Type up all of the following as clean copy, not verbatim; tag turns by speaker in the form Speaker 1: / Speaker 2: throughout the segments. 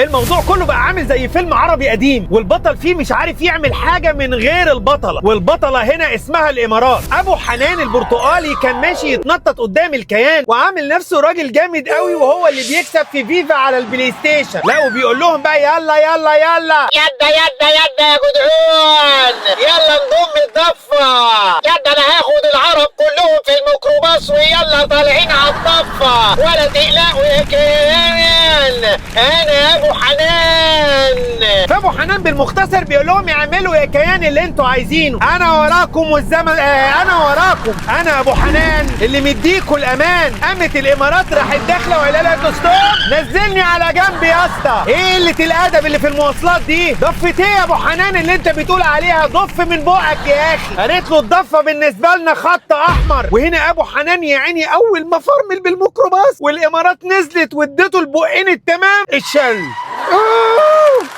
Speaker 1: الموضوع كله بقى عامل زي فيلم عربي قديم، والبطل فيه مش عارف يعمل حاجة من غير البطلة، والبطله هنا اسمها الامارات. ابو حنان البرتقالي كان ماشي يتنطط قدام الكيان وعامل نفسه راجل جامد قوي، وهو اللي بيكسب في فيفا على البلاي ستيشن. لا وبيقول لهم بقى يلا يلا يلا
Speaker 2: يدا يدا يدا يا جدعون، يلا نضم الضفة، يدا انا هاخد العرب كلهم في الميكروباص ويلا طالعين على الضفة، ولا تقلقوا يا كيان، انا ابو حنان.
Speaker 1: فابو حنان بالمختصر بيقول لهم اعملوا يا كيان اللي انتوا عايزينه، انا وراكم والزمن انا وراكم، انا ابو حنان اللي مديكوا الامان. قامت الامارات راحت داخله وقال لها stop، نزلني على جنب يا اسطى، ايه قلة الادب اللي في المواصلات دي؟ ضفه ايه يا ابو حنان اللي انت بتقول عليها؟ ضف من بقك يا اخي. قالت له الضفة بالنسبة لنا خط احمر. وهنا ابو حنان يا عيني اول ما فرمل بالميكروباص والامارات نزلت واديته البقين التمام اتشل.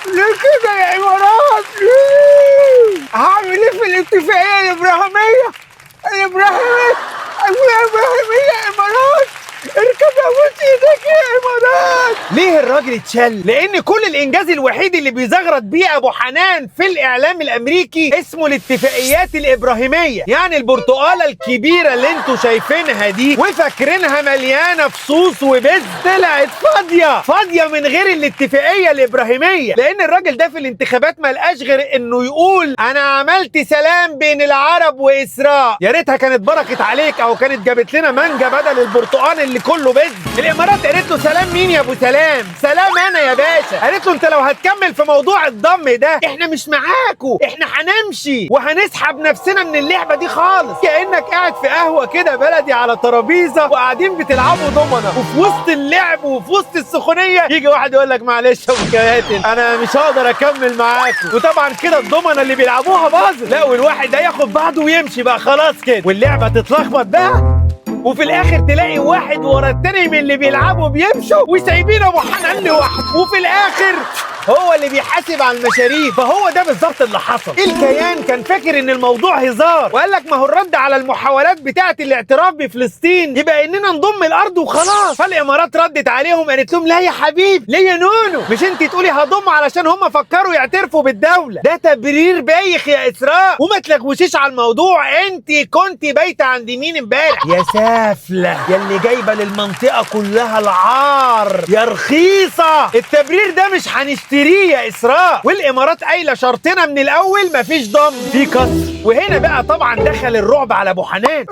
Speaker 1: ليه كده يا امارات؟ ليه؟ هعمل ايه في الاتفاقية الابراهيمية؟ الابراهيمية الابراهيمية يا امارات، اركب يا بوس ايدك يا امارات. ليه الراجل اتشل؟ لان كل الانجاز الوحيد اللي بيزغرط بيه ابو حنان في الاعلام الامريكي اسمه الاتفاقيات الابراهيمية، يعني البرتقاله الكبيرة اللي انتوا شايفينها دي وفاكرينها مليانة فصوص وبز، طلعت فاضية فاضية من غير الاتفاقية الابراهيمية. لان الراجل ده في الانتخابات ما لقاش غير انه يقول انا عملت سلام بين العرب واسراء. يا ريتها كانت بركت عليك او كانت جابت لنا مانجا بدل البرتقال اللي كله بز. الامارات قالت له سلام مين يا ابو سلام؟ سلام انا يا باشا. قالت له انت لو هتكمل في موضوع الضم ده احنا مش معاكو، احنا هنمشي وهنسحب نفسنا من اللعبة دي خالص. كانك قاعد في قهوة كده بلدي على ترابيزة وقاعدين بتلعبوا دومنه، وفي وسط اللعب وفي وسط السخونيه يجي واحد يقول لك معلش يا ابو كباتن انا مش هقدر اكمل معاكم. وطبعا كده الضمنه اللي بيلعبوها باظت، لا والواحد ده ياخد بعضه ويمشي بقى خلاص كده، واللعبة تتلخبط بقى، وفي الاخر تلاقي واحد ورا التاني من اللي بيلعبوا بيمشوا وسايبين ابو حنان لوحده، وفي الاخر هو اللي بيحاسب على المشاريب. فهو ده بالظبط اللي حصل. الكيان كان فاكر ان الموضوع هزار، وقال لك ما هو الرد على المحاولات بتاعه الاعتراف بفلسطين يبقى اننا نضم الارض وخلاص. فالامارات ردت عليهم قالت لهم لا يا حبيب، ليه يا نونو؟ مش انت تقولي هضم علشان هم فكروا يعترفوا بالدولة؟ ده تبرير بايخ يا اسراء، وما تلغوشيش على الموضوع. انت كنت بايته عند مين امبارح يا سافله؟ يا اللي جايبه للمنطقة كلها العار يا رخيصة. التبرير ده مش هنشتريه يا اسراء. والامارات قايله شرطنا من الاول مفيش ضم، في كسر. وهنا بقى طبعا دخل الرعب على ابو حنان.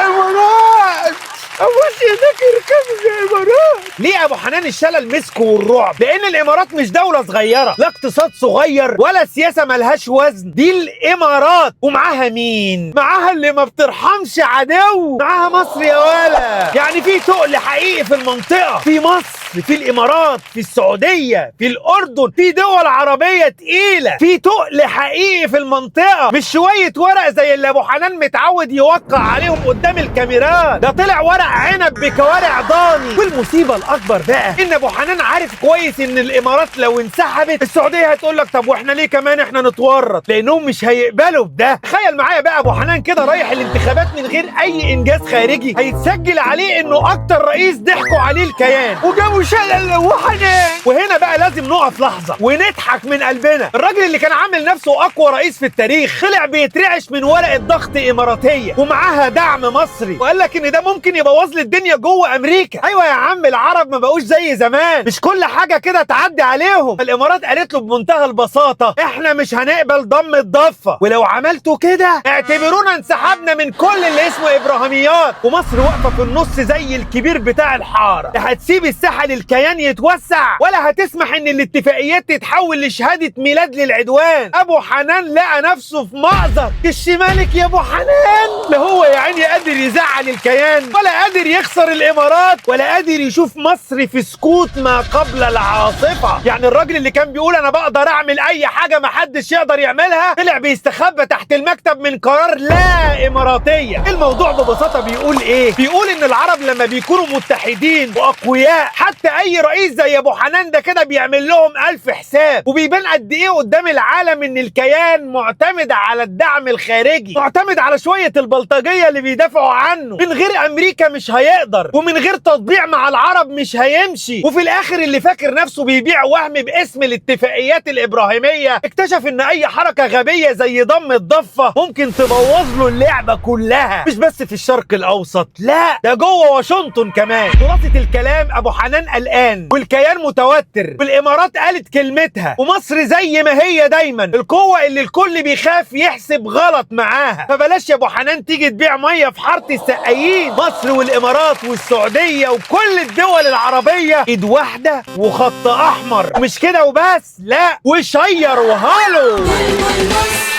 Speaker 1: امارات ابوس ايدك اركب يا امارات. ليه ابو حنان الشلل مسكه والرعب؟ لان الامارات مش دولة صغيرة، لا اقتصاد صغير ولا سياسة ملهاش وزن، دي الامارات. ومعاها مين؟ معاها اللي ما بترحمش عدو، معاها مصر يا ولا. يعني في تقل حقيقي في المنطقة، في مصر، في الامارات، في السعودية، في الاردن، في دول عربية تقيلة، في تقل حقيقي في المنطقة، مش شوية ورق زي اللي ابو حنان متعود يوقع عليهم قدام الكاميرات. ده طلع ورق عنب بكوارع ضاني. والمصيبة الاكبر بقى ان ابو حنان عارف كويس ان الامارات لو انسحبت السعودية هتقول لك طب واحنا ليه كمان احنا نتورط، لانهم مش هيقبلوا بده. تخيل معايا بقى ابو حنان كده رايح الانتخابات من غير اي انجاز خارجي، هيتسجل عليه انه اكتر رئيس ضحكوا عليه الكيان وجابوا شلل وحنان. وهنا بقى لازم نقف لحظة ونضحك من قلبنا. الراجل اللي كان عامل نفسه اقوى رئيس في التاريخ طلع بيترعش من ورقة ضغط اماراتيه ومعاها دعم مصري، وقال لك ان ده ممكن يبوظ لي الدنيا جوه امريكا. ايوه يا عم، العرب ما بقوش زي زمان، مش كل حاجة كده تعدي عليهم. الامارات قالت له بمنتهى البساطة احنا مش هنقبل ضم الضفة، ولو عملتوا كده اعتبرونا انسحبنا من كل اللي اسمه ابراهيميات. ومصر واقفة في النص زي الكبير بتاع الحارة، لا هتسيب الساحة للكيان يتوسع ولا هتسمح ان الاتفاقيات تتحول لشهادة ميلاد للعدوان. ابو حنان لقى نفسه في مأزق. الشمالك يا ابو حنان، لا هو يا عيني قادر يزعل الكيان ولا قادر يخسر الامارات ولا قادر يشوف مصر في سكوت ما قبل العاصفة. يعني الراجل اللي كان بيقول انا بقدر اعمل اي حاجة ما حدش يقدر يعملها طلع بيستخبى تحت المكتب من قرار لا اماراتيه. الموضوع ببساطة بيقول ايه؟ بيقول ان العرب لما بيكونوا متحدين واقوياء حتى اي رئيس زي ابو حنان ده كده بيعمل لهم الف حساب، وبيبان قد ايه قدام العالم ان الكيان معتمد على الدعم الخارجي، معتمد على شوية البلطجيه اللي بيدافعوا عنه. من غير امريكا مش مش هيقدر، ومن غير تطبيع مع العرب مش هيمشي. وفي الاخر اللي فاكر نفسه بيبيع وهم باسم الاتفاقيات الابراهيمية اكتشف ان اي حركة غبية زي ضم الضفة ممكن تبوظ له اللعبة كلها، مش بس في الشرق الاوسط، لا ده جوه واشنطن كمان. خلاصه الكلام، ابو حنان قلقان والكيان متوتر، والامارات قالت كلمتها، ومصر زي ما هي دايما القوة اللي الكل بيخاف يحسب غلط معاها. فبلاش يا ابو حنان تيجي تبيع مية في حارة السقايين. مصر والامارات والسعودية وكل الدول العربية ايد واحدة وخط احمر، مش كده وبس، لا و share وهالو.
Speaker 3: مصر.